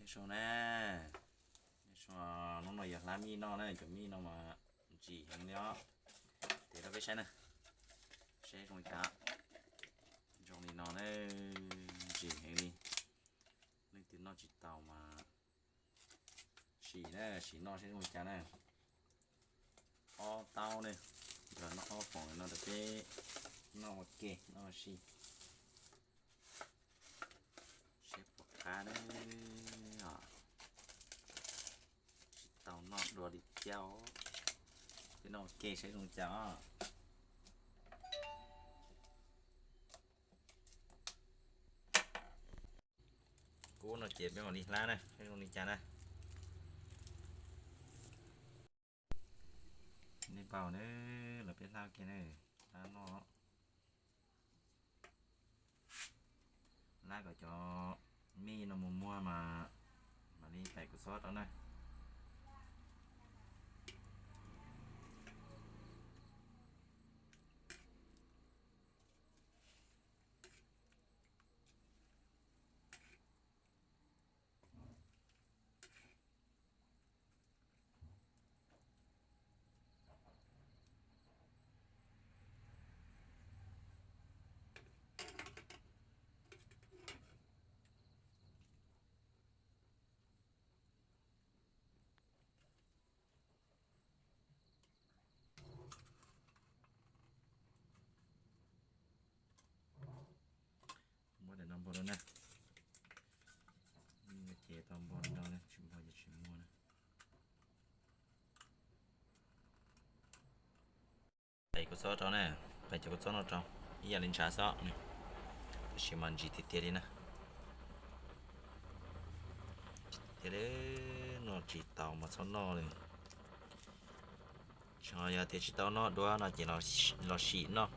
Zoo na, zoo, hnub no yog hlab mij noj na, cov mij no mas ntsim heev li os. Tes rau peb saib na, saib zoo li cas. Zoo li no na, ntsim heev li. Leej twg noj tsis tau mas sim na, sim noj saib zoo li cas na. Ob taub ne, los noj ob poom no rau peb noj ua ke noj ua si. Seb puas qab ne. Tsis tau noj dua li thiab os. Peb noj ua ke saib zoo li cas os. Kub no ces peb mam li hlab na, saib zoo li cas na. Nej paub ne, los peb hlab ua ke na, hlab noj. Hlab kom cov mij no mus muag mas mam li pais kuv txob rau na. Muab daim no npog rau na. Ces tau npog rau na, tsis npog ces tsis muag na. Pais kuv txob rau na, pais cov kuv txob no rau, ib yam li ntshav xwb, tab sis mas ntsim tiag tiag li na. Tiag li, noj tsis tau mas txhob noj li. Tsis, yog tias tsis tau noj dua no ces los sim noj,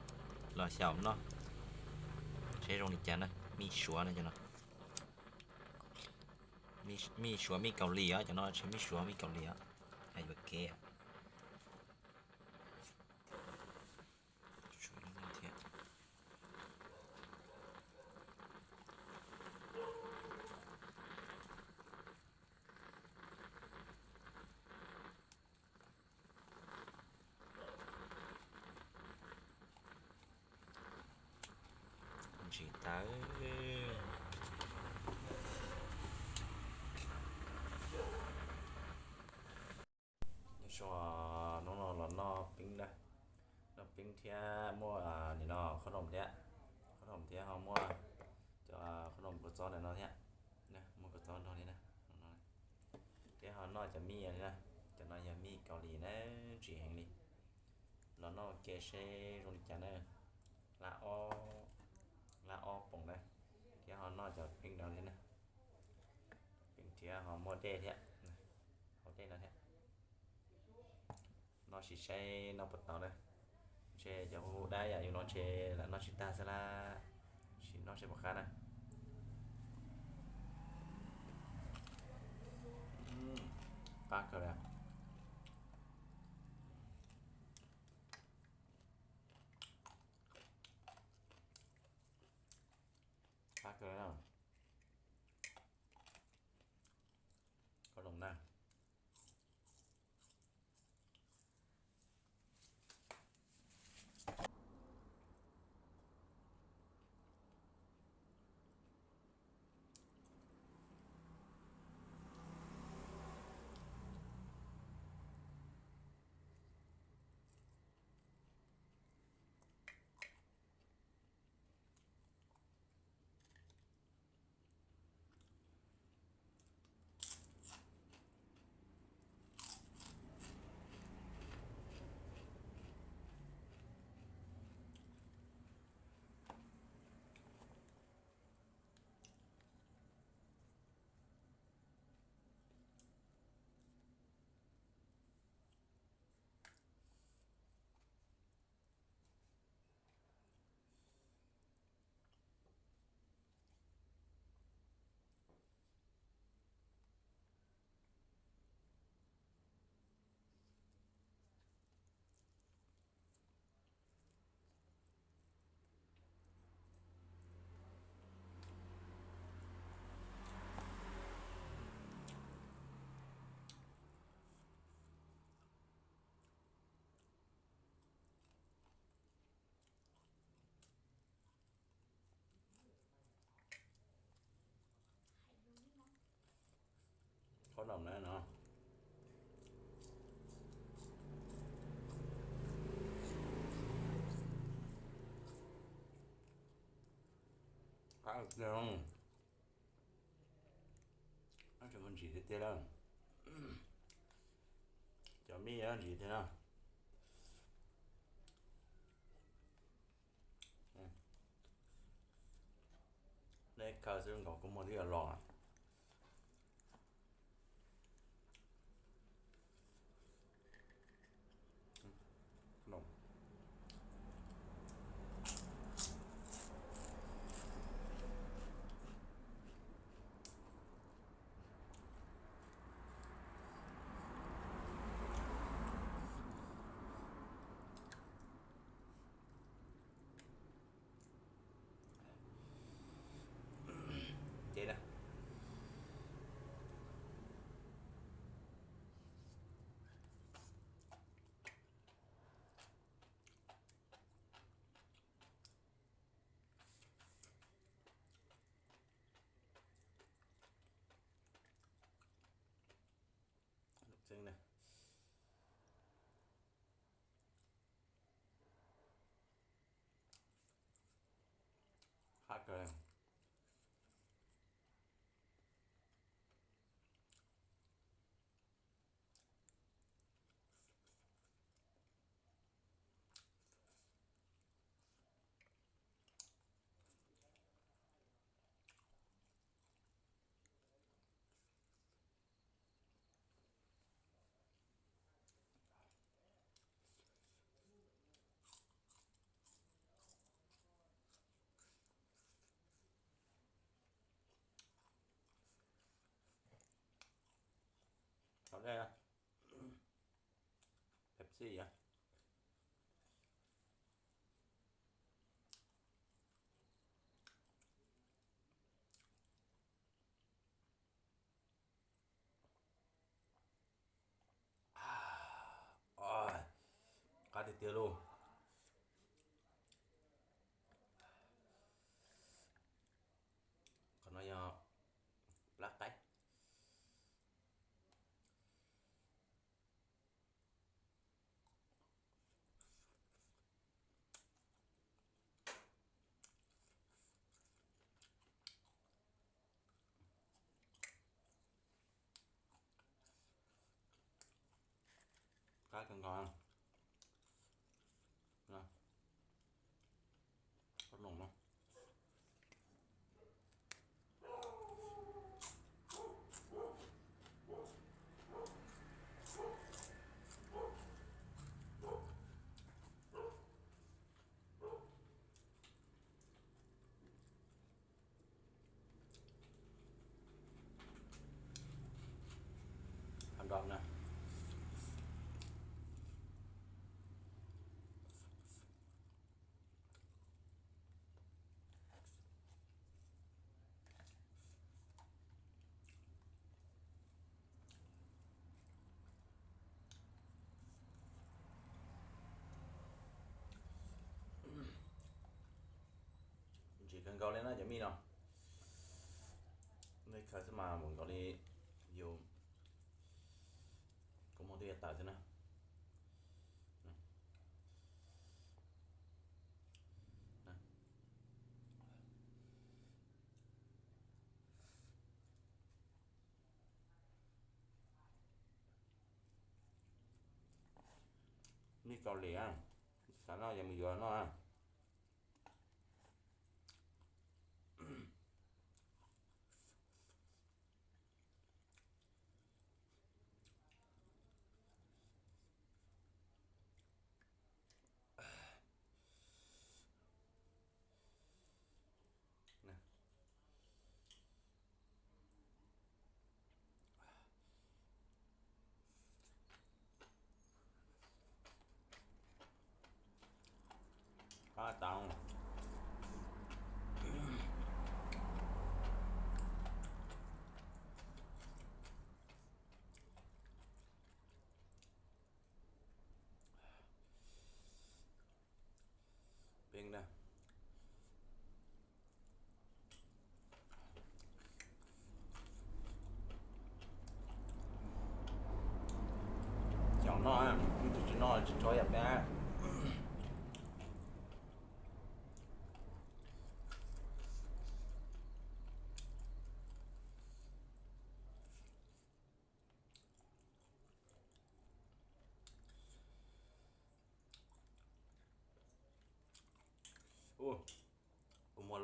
los xyaum noj, saib zoo li cas na. Mij Suav no, cov no, mij Suav mij Kaus Lim os, cov no tsis yog mij Suav mij Kaus Lim os. Hais yuam kev. Ntsim tawv. Nyob zoo, hnub no los noj peeb na, noj peeb thiab muaj nim no qhob noom thiab, qhob noom thiab ho muaj cov qhob noom kua txob ntawm no thiab, muaj kua txob nrog li na. Thiab ho noj cov mij li na, cov no yog mij Kaus Lim na, ntsim heev li. Los noj ua ke seb zoo li cas na. Hlab ob, hlab ob poom na, thiab ho noj cov peeb no thiab na. Peeb thiab ho muaj dej thiab, hauv dej no thiab. Noj sim saib noj puas tau na. Ntshe cov hu dab yam yus no ntshe lam noj tsis tag xwb lawm, sim noj seb puas qab na. Qab kawg li. Qab kawg li na. Qhob noom na. Tom na no. Qab tiag, ntsim tiag tiag lawm. Cov mij ntsim tiag na. Nej khaws xwb nkaus kua muag twb yuav los. Ces na, lub txeeb na, qab kawg. Pepsi yom. Qab tiag tiag lauj. Qhov no yog plab qaib. Qab kawg nkaus. Qab no. Qab nrog na. Ntsim kawg nkaus li na cov mij no. Nej khaws xwb mas npaum nkaus li yus kua muag twb yuav tawm xwb na. Mij Kaus Lim, xav noj yog mus yuav noj.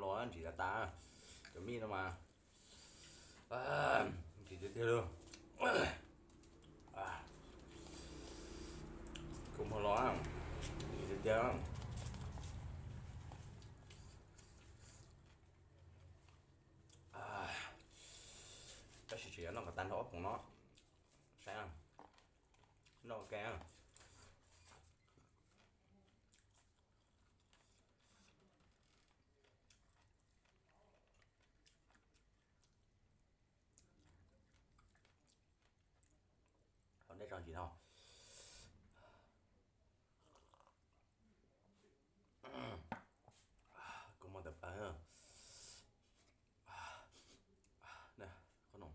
Ntsim tas tas, cov mij no mas ntsim tiag tiag li. Kua muag los, ntsim tiag tiag. Tab sis tseem yuav noj kom tag nrho ob poom no, saib, noj ua ke. Hau dej tso ntsim no. Kua muag tawm plaws. Qhob noom.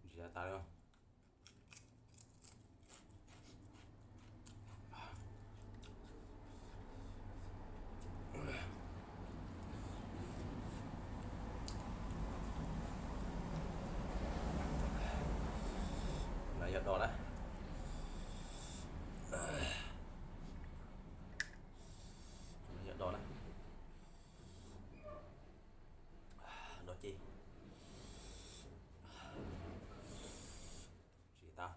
Ntsim tas tas li. Yog do na. Yog do na. Do ci. Tsis tau.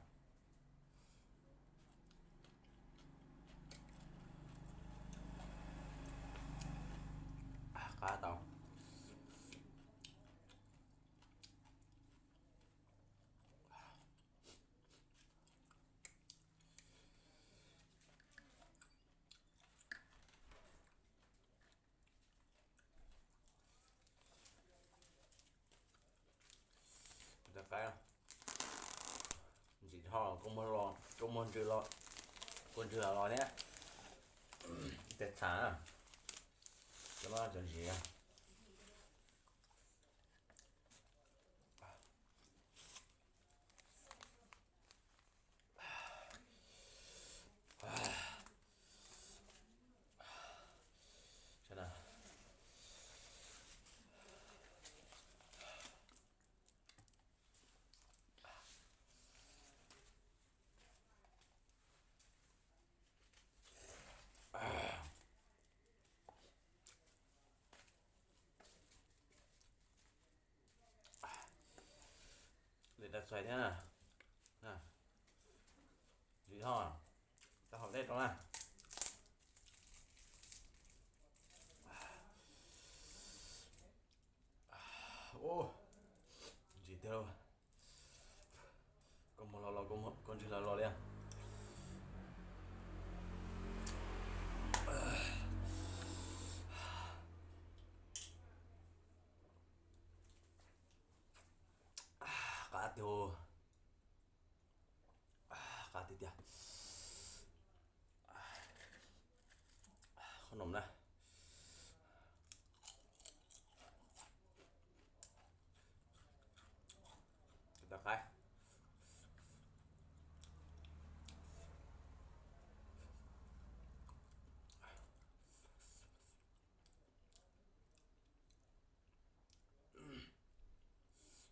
Qab tau. Ntsim ho kua muag los, kua muag ntsws los, kua ntsws los los thiab. Tes txhav, cov no cov ntsim. Li tas txhais thiab na. Ntsim ho, tau hau dej rau na. Ntsim tiag lauj. Kua muag los los, kua ntsws los los li. Qab tiag, qab tiag tiag. Qhob noom na. Tau qaib.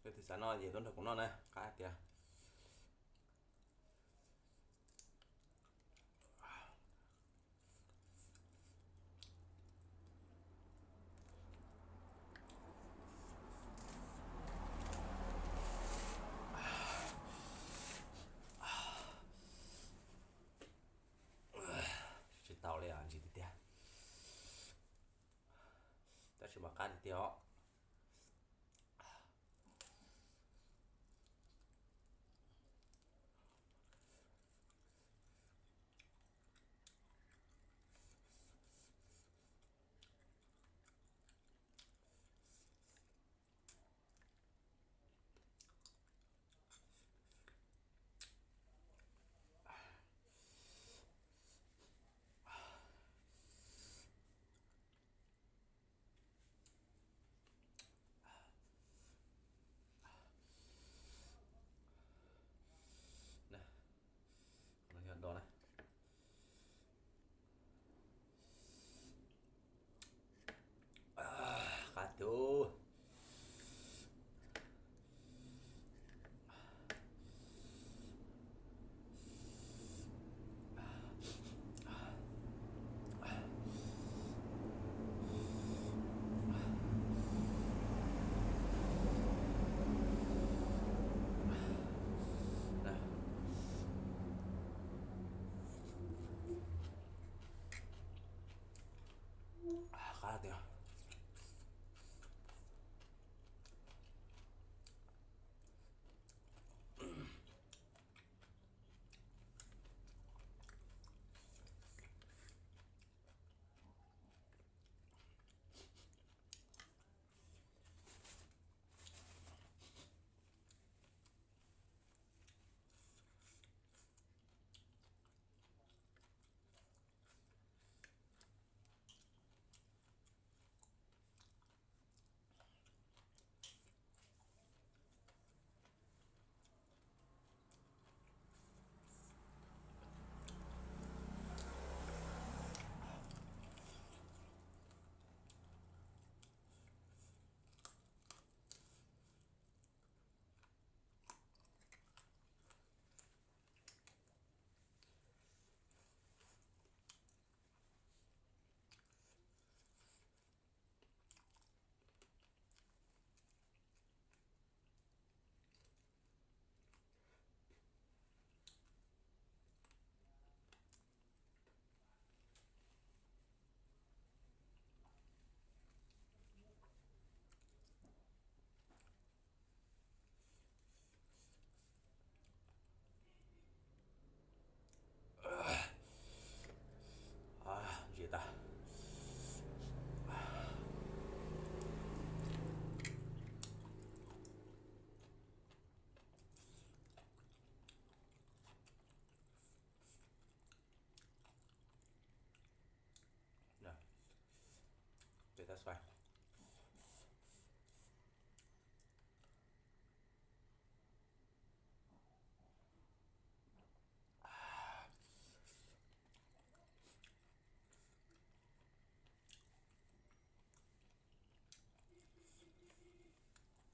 Leej twg xav noj ces tuaj nrog kuv noj na, qab tiag. Tsis tau li os, ntsim tiag tiag. Tab sis mas qab tiag tiag os.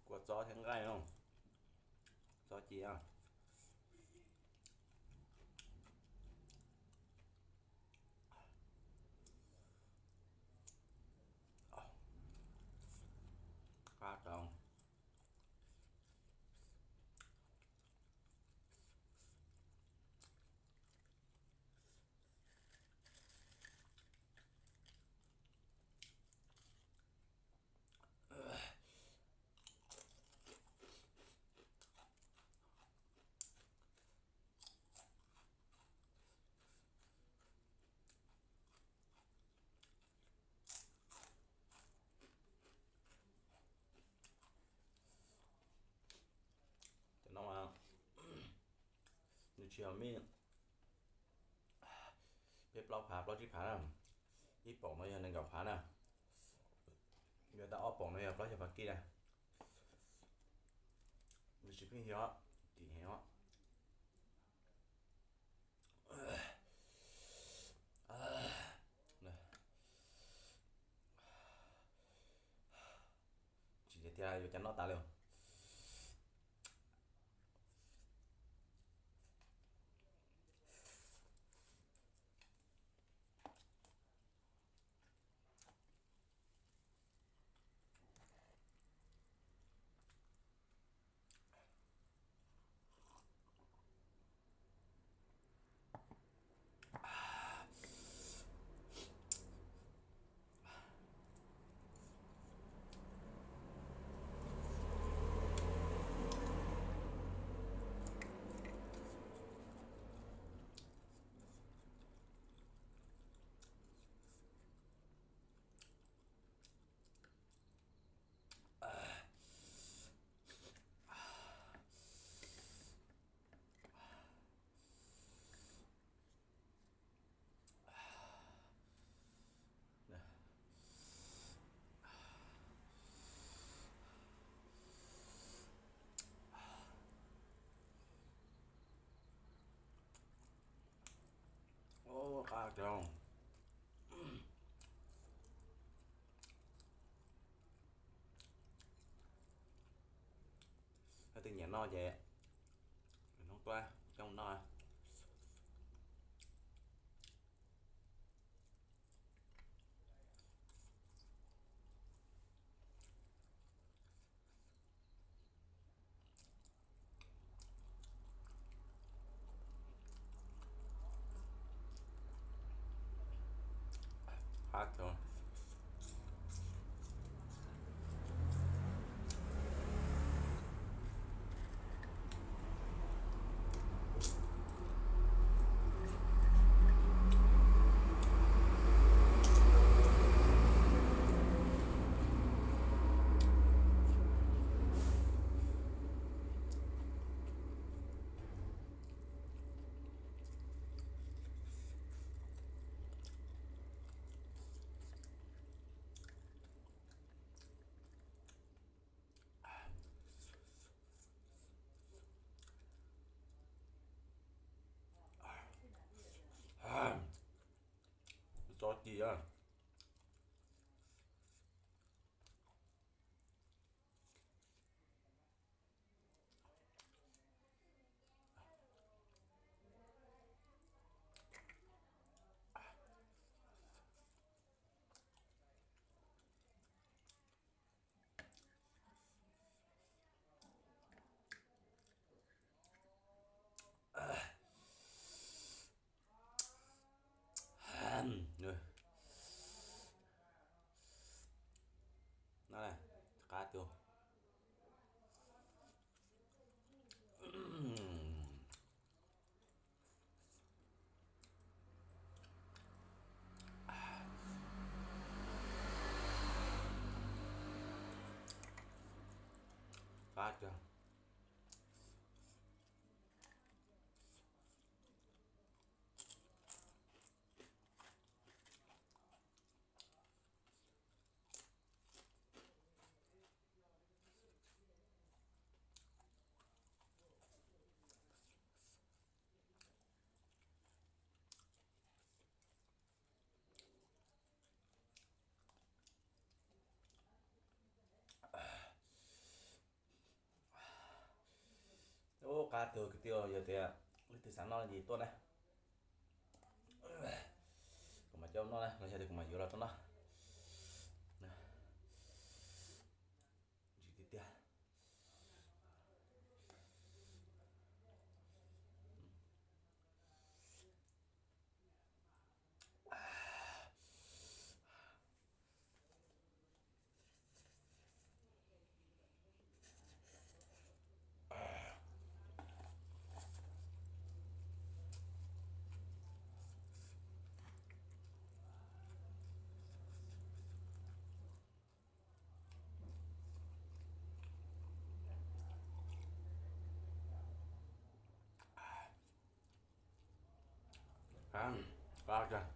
Kua txob thiab nqaij no, txob ci. Qab rau. Cov no mas nws tsis yog mij, peb plaub phav plaub tsib phav na, ib poom no yog nees nkaum phav na, yuav tau ob poom no yog plaub caug phav kij na. Nws tsis pheej yog, kim heev os. Tsis tias yuav cas noj tas li. Qab rau. Leej twg nyiam noj ces hnub tuaj coj mus noj. Tso ci a. No qab tiag. Qab tiag. Qab tiag kwv tij, yog tias leej twg xav noj li tuaj na, kuv mam coj noj na, los yog tias kuv mam yuav los rau noj. Ntsim tiag tiag. Qab tiag.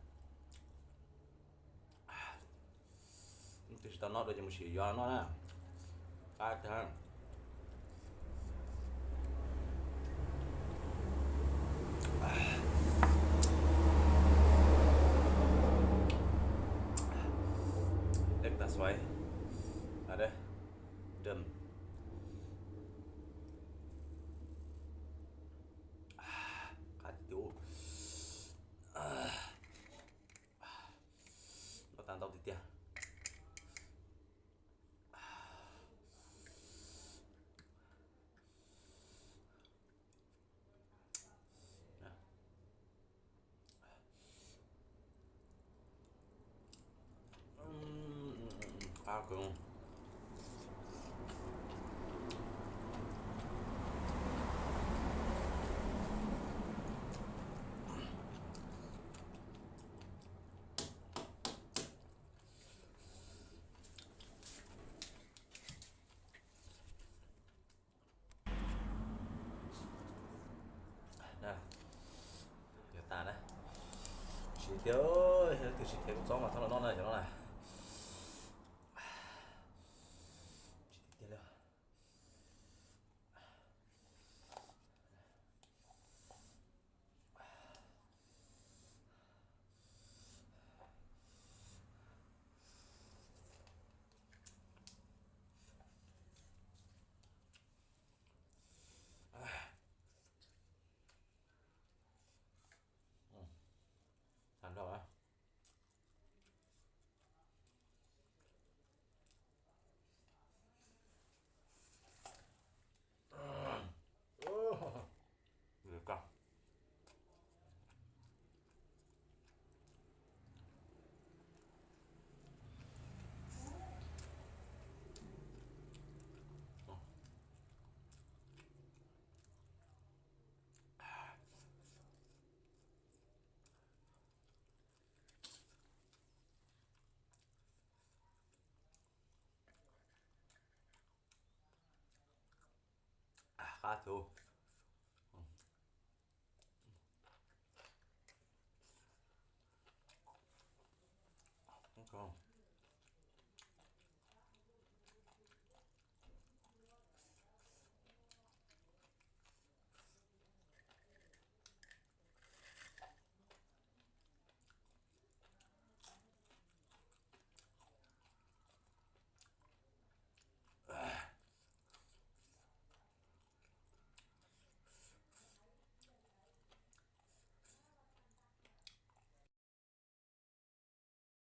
Twb tsis tau noj dua ces mus sim yuav noj na. Qab tiag. Ej, tas xuav. A, dej, dej. Qab tiag tiag. Noj tag ntau tiag tiag. Qab kawg. Yuav tas na. Tsis tiag, leej twg tsis them kua txob mas txhob los noj na cov no na. Tsis tiag tiag li. Tag nrho. Qab tiag.